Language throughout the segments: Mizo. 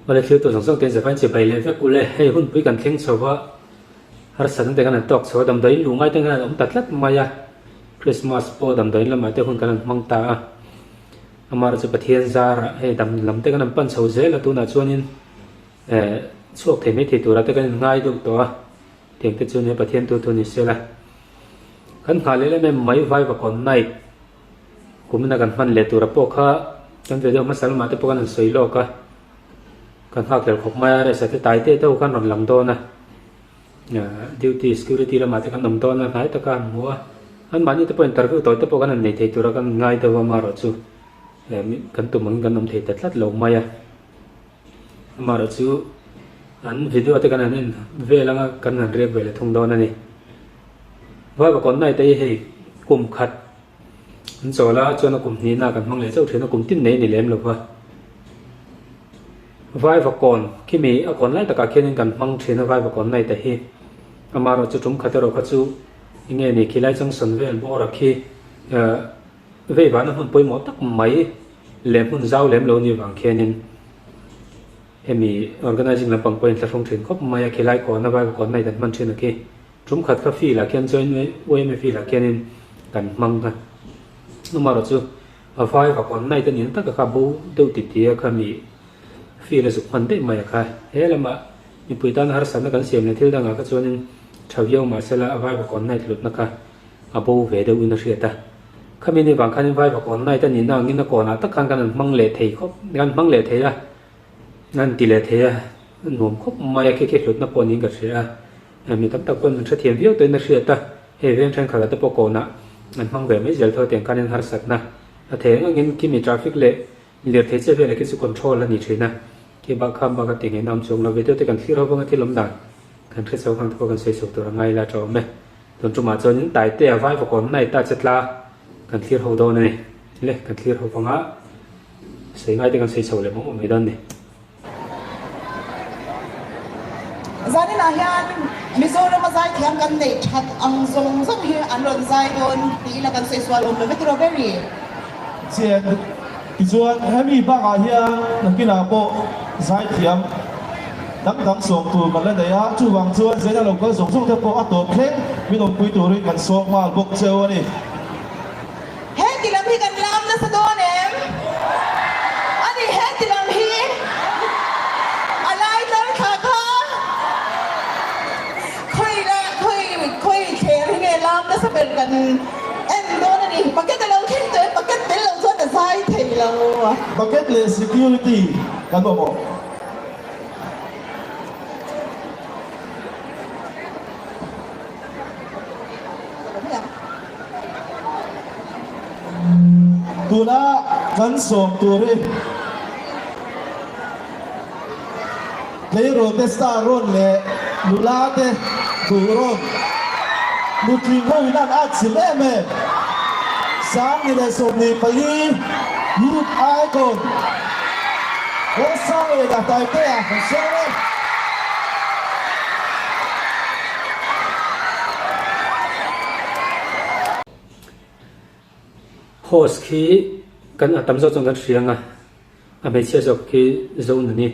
Awle thil tur zawng zawng te zavain chibai leh vek ule, hei hunpui kan thleng chho va, harsatna te kan han tawk chho a, damdawiin luh ngai te khan an awm ta tlat mai a, Christmas pawh damdawiin lamah te hun kan han hmang ta a, amaherawhchu chu Pathian zarah hei dam lam te kan han pan chho zel a, tunah chuanin eh chhuak thei mai thei turah te kan inngai deuh tawh a, tiang te chu nia Pathian tu thu ni sela. Kan nghah leh em em mai Vaivakawn night. Kumina kan hman leh tura pawh kha kan video hmasa lamah te pawh kan han sawi lawk a, kan nghak hlel khawp mai a, resa te tai te te ho khan rawn lang dawn a, duty security lamah te kan awm dawn a, hnai taka an hmu a, anmahni te pawh interview tawi te pawh kan han nei thei tura kan ngai deuh a, amaherawh chu kan tum angin kan awm thei ta tlat lo mai a, amaherawh chu an video te kan han en vel anga kan han riak ve leh thung dawn a ni. Vaivakawn night te hi hei kum khat An chawl a, chuan a kum hnihna kan hmang leh chauh thin a, kum tin nei a ni lem lo va. Vaivakawn khimi a kawn lai takah khianin kan hmang thin a Vaivakawn night a hi. Amaherawh chu tum khat erawh kha chu enge ni khilai junction vel bawra khi vei vahna hmun pawimawh tak mai leh hmun zau lem lo ni vang khianin hemi organizing lampang pawhin thlahrung thin khawp mai a khilai kawna Vaivakawn night an hman thin a khi. Tum khat kha field ah khian chuan yma field ah khianin kan hmang a, amaherawh chu a vai vak on night a nih na taka kha bo deuh ti ti a kha mi field a zuk hman daih mai a kha. He lamah mipui tana harsatna kan siam leh thil dangah kha chuanin tha viau mahsela a vai vak on night hlutna kha a bo ve deuh in a hriat a. Khami ni vang khanin vai vak on night a nihna angin a kawnah tak khan kan han hmang leh thei khawp kan hmang leh thei a, an ti leh thei a, nuam khawp mai a khi khi hlutna pawh niin ka hria a. Mi tam tak pawn an hrethiam viau tawhin a hriat a, hei veng thenkhatah te pawh kawnah an hmang ve mai zel tho tiang khanin harsatna a thei ang angin khimi traffic leh lirthei che velah khi chu control a ni thin a, khi bak kha bak a ti ngei nam chuang lo video te kan thlir ho vanga thil awm dan kan hre chho khang te pawh kan sawi chho tur a ngai la tha awm e. Tun tumah chuanin Taite a vai vawk awm night a che tla kan thlir ho dawn a ni le, kan thlir ho vanga sawi ngai te kan sawi chho leh mawm awm mai dawn a ni. Zaninah hian Mizorama zaithiam kan neih that ang zawng zawng hi an rawn zai dawn tiin a kan sawi sual awm lo ve tiraw Berry? Chian tichuan hemi bakah hian nakinah pawh zaithiam dang dang sawm tur kan la nei a, chuvang chuan zena lo kal zawng zawng te pawh a tawp thleng min awmpui turin kan sawm nghal bawk cheu a ni. Heti lam hi kan lam nasa dawn em? A ni, heti lam hi a lai tlar thla kha khawi la khawi khawi thler hi nge lam nasa ber kan en dawn a ni. Bucket a lo thleng tawh em? Bucket tel lo chuan a zai thei lo. Bucket leh security kan mamawh. Tuna kan sawm tur hi tleirawl te star rawn leh nula te duh rawn nutling ho in an at chilh em em. 2024 Youth Icon Rosang leh Dahtaite-a kan sawm e. Host khi kan a tam zawk chuan kan hria ang a, a hmeichhia zawk khi Zonuni,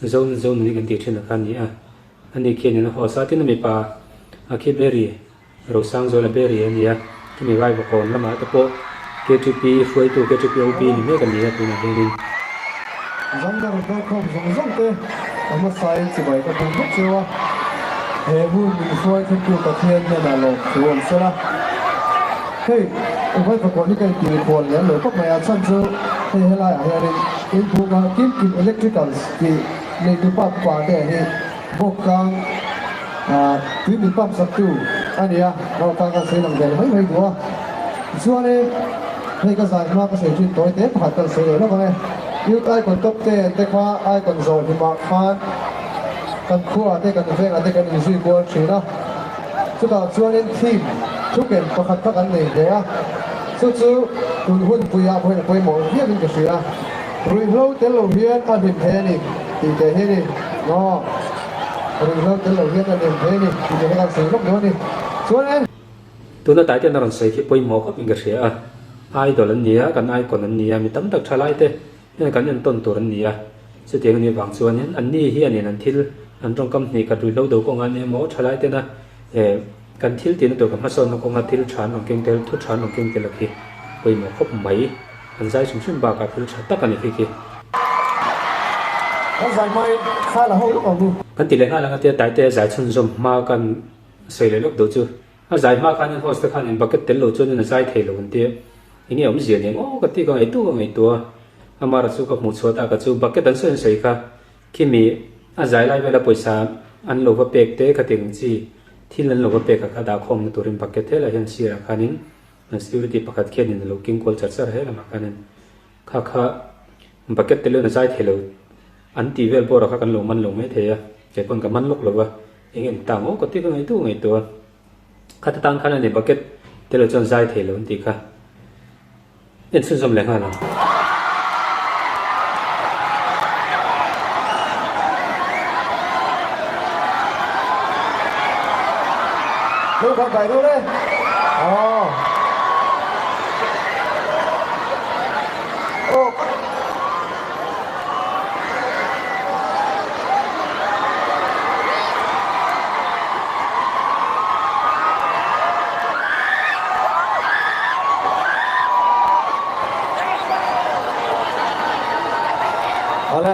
Zon Zonuni kan tih thin a kha a ni a, ani khi a nen a host a, tin a mipa a khi Berry Rosangzuala Berry a ni a, chumi Vaivakawn lamah te pawh KTP hruaitu KTP OB ni mek a ni a tunah hianin. Zander kalkhawm zawng zawng te a hmasain chibai ka bum vek cheu a, he hun min hruai thlengtu Pathian hnenah lawm thu awm sela. Hei Vaivakawn hi ka inti khual lem lo khawp mai a, chhan chu hei helaiah hianin inphunga kim kim electricals tih neitu pa pa te hi Bawkkang tui min pump sak tu a ni a, Bawkkang kan sawi lang vel mai mai duh a. Tichuanin hei ka zai hma ka sawi thin tawi te pakhat kan sawi leh lawk ang e. Youth Icon Top 10 te kha Icon zawh hlimah khan kan khuaah te kan vengah te kan inzui kual thin a. Chutah chuanin theme thuken pakhat kha kan nei hle a, chu chu tun hun puiah pawhin a pawimawh viauin ka hria. Ruihhlo tel lo hian a hlim thei a ni tih teh hi a ni. Aw, ruihhlo tel lo hian a hlim thei a ni tih teh hi kan sawi lawk dawn a ni. Chuan e. Tuna tai ten a rawn sawi khi pawimawh khawp in ka hria a, idol an ni a, kan icon an ni a, mi tam tak tha lai te hian kan entawn tur an ni a. Chutiang anih vang chuanin anni hianin an thil an tawngkam hnih khat ruihhlo do kawnga an emaw thalai tena eh kan thil tihna tur kan hmasawnna kawnga thil tha an rawn keng tel thu tha an rawn keng tel a khi pawimawh khawp mai. An zai hrim hrim bakah thil tha tak a ni khi khi. Kan zai hmain thla la ho lawk ang u. Kan ti leh nghal ang a tia Taite zai chhunzawm hma kan sawi leh lawk duh chu. A zai hma khanin host te khanin bucket tel lo chuanin a zai thei lo an tia. Enge awmzia nen aw ka ti ka ngaihtuah ka ngaihtuah a. Amara chu ka hmuh chhuah tak a chu bucket an sawi an sawi kha khimi a zai lai vela pawisa an lo va pek te kha tiang chi thil an lo va pek a kha dah khawmna turin bucket helai hian sirah khanin an security pakhat khianin a lo keng kual char char helamah khanin kha kha bucket tel hian a zai thei lo an tih vel bawrah kha kan lo man lo mai thei a kei pawn ka man lawk lo va eng nge ni ta maw ka ti ka ngaihtuah ngaihtuah a khata tan khan a ni bucket tel lo chuan zai thei lo an tih kha en chhunzawm leh nghal ang. Lo kha kai ru le. Aw. Aw. Awle,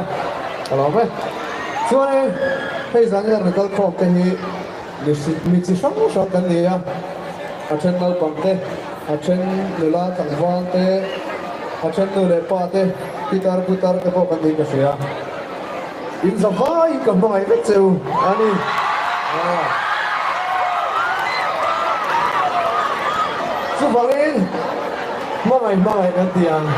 ka lawm e. Chuanin hei zan hian rawn kal khawm te hi mi mi chi hrang hrang kan ni a, a then naupang te, a then nula tlangval te, a then nu leh pa te, pitar putar te pawh kan niin ka hria. In za vaiin ka hmangaih vek che u a ni. Chuvangin hmangaih hmangaih kan ti ang.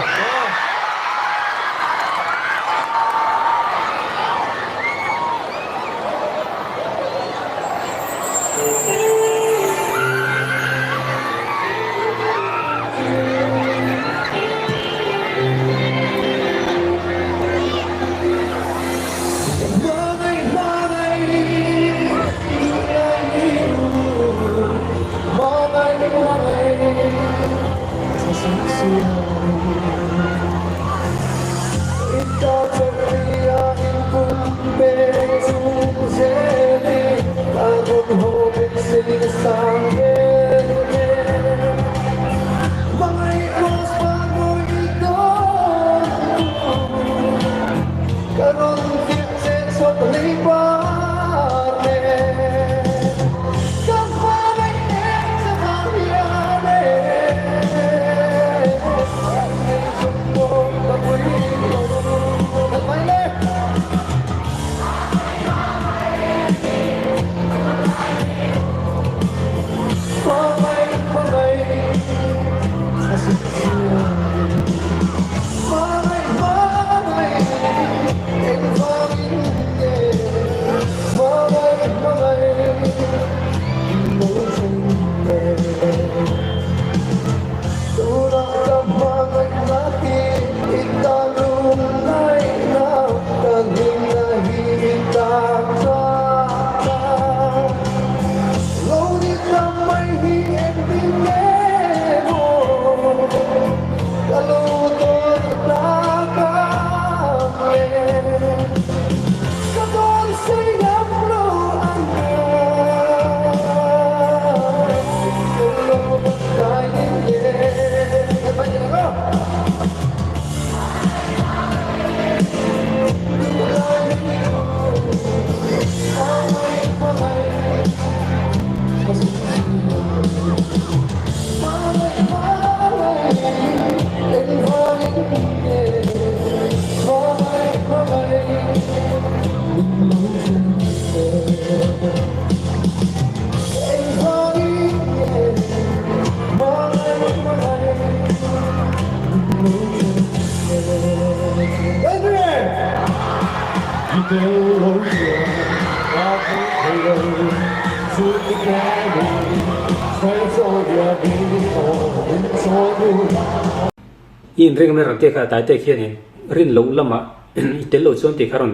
I inring mai rawn tih kha Taite khianin rin loh lamah i tel lo chuan tih kha rawn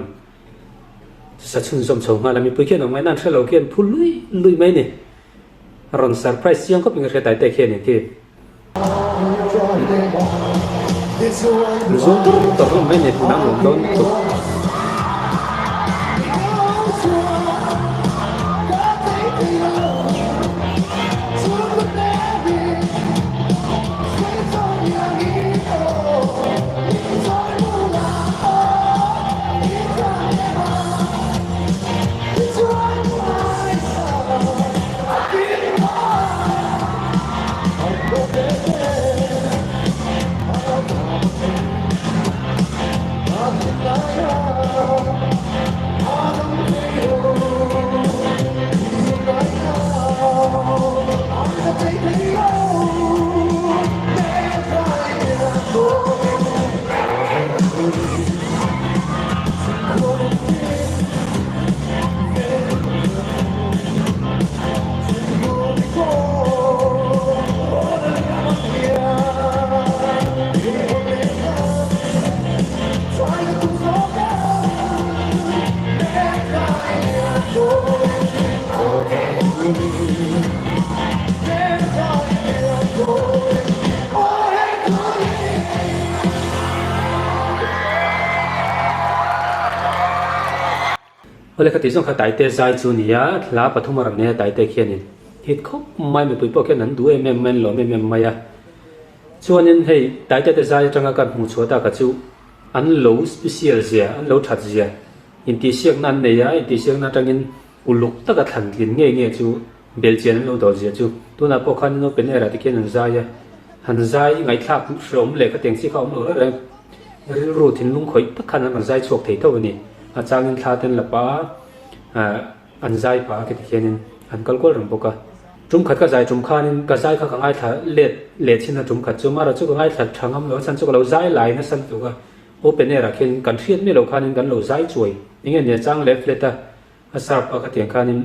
sa chhunzawm chho nghal a, mipui khian awm ngaihna an hre lo khian phu lui lui mai a ni. Rawn surprise chiang khawp in ka hria Taite khianin khi. Zung tur tur hlawm mai a ni, hmunah an awm dawn lutuk. Awle kha tih zawng kha Taite zai chu nia, hla pathum a rawn nei a Taite khianin hit khawp mai mipui pawh khian an duh em em mai an lawm em em mai a. Chuanin hei Taite te zai atanga kan hmuh chhuah taka chu an lo special zia, an lo that zia intihsiakna an nei a, intihsiakna atangin uluk taka thlan tlin ngei ngei chu belhchian an lo dawl zia chu tunah pawh khan open air ah te khian an zai a, han zai ngaihthlak hreawm leh khatiang chi kha a awm lo reng reng. Rilru thinlung khawih tak khan an rawn zai chhuak thei tho a ni. A changin thla te an la pah a, an zai pah a khiti khianin an kal kual reng bawk a. Tum khat ka zai tum khanin ka zai kha ka ngaithla let leh chin a tum khat chu mara chu ka ngaithla tha ngam lo a chhan chu ka lo zai lai nasa lutuk a. Open air ah khian kan hriat miah loh khanin kan lo zai chuai enge nia chang leh flat a a sharp a khatiang khanin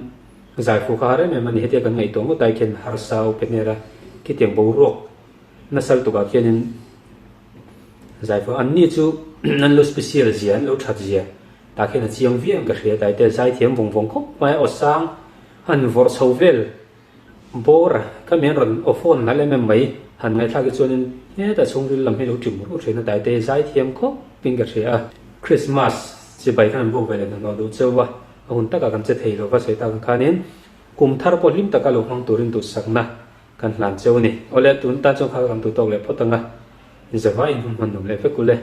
zai fu kha har em em a ni hetia kan ngaihtuah ngawt ai khian harsa open air a khitiang boruak nasa lutuk ah khianin zai fu an ni chu an lo special zia an lo that zia tah khian a chiang viau in ka hria taite zaithiam vawng vawng khawp mai a aw sang an vawrh chho vel Bawr ka mian rawn aw phone nalh em em mai han ngaihthlak hi chuanin hetah chhungril lam hi lo ṭim ruh ṭhin a Taite zaithiam khawp in ka hria a. Christmas chibai khan an buk ve leh hnahnawh duh cheu a, a hun takah kan che thei lo va sawi tak ang khanin kum thar pawh hlim taka lo hmang turin duhsakna kan hlan cheu a ni. Awle tun tan chuan kha kan duh tawk leh phawt ang a, zavaiin hun hman nuam leh vek ule.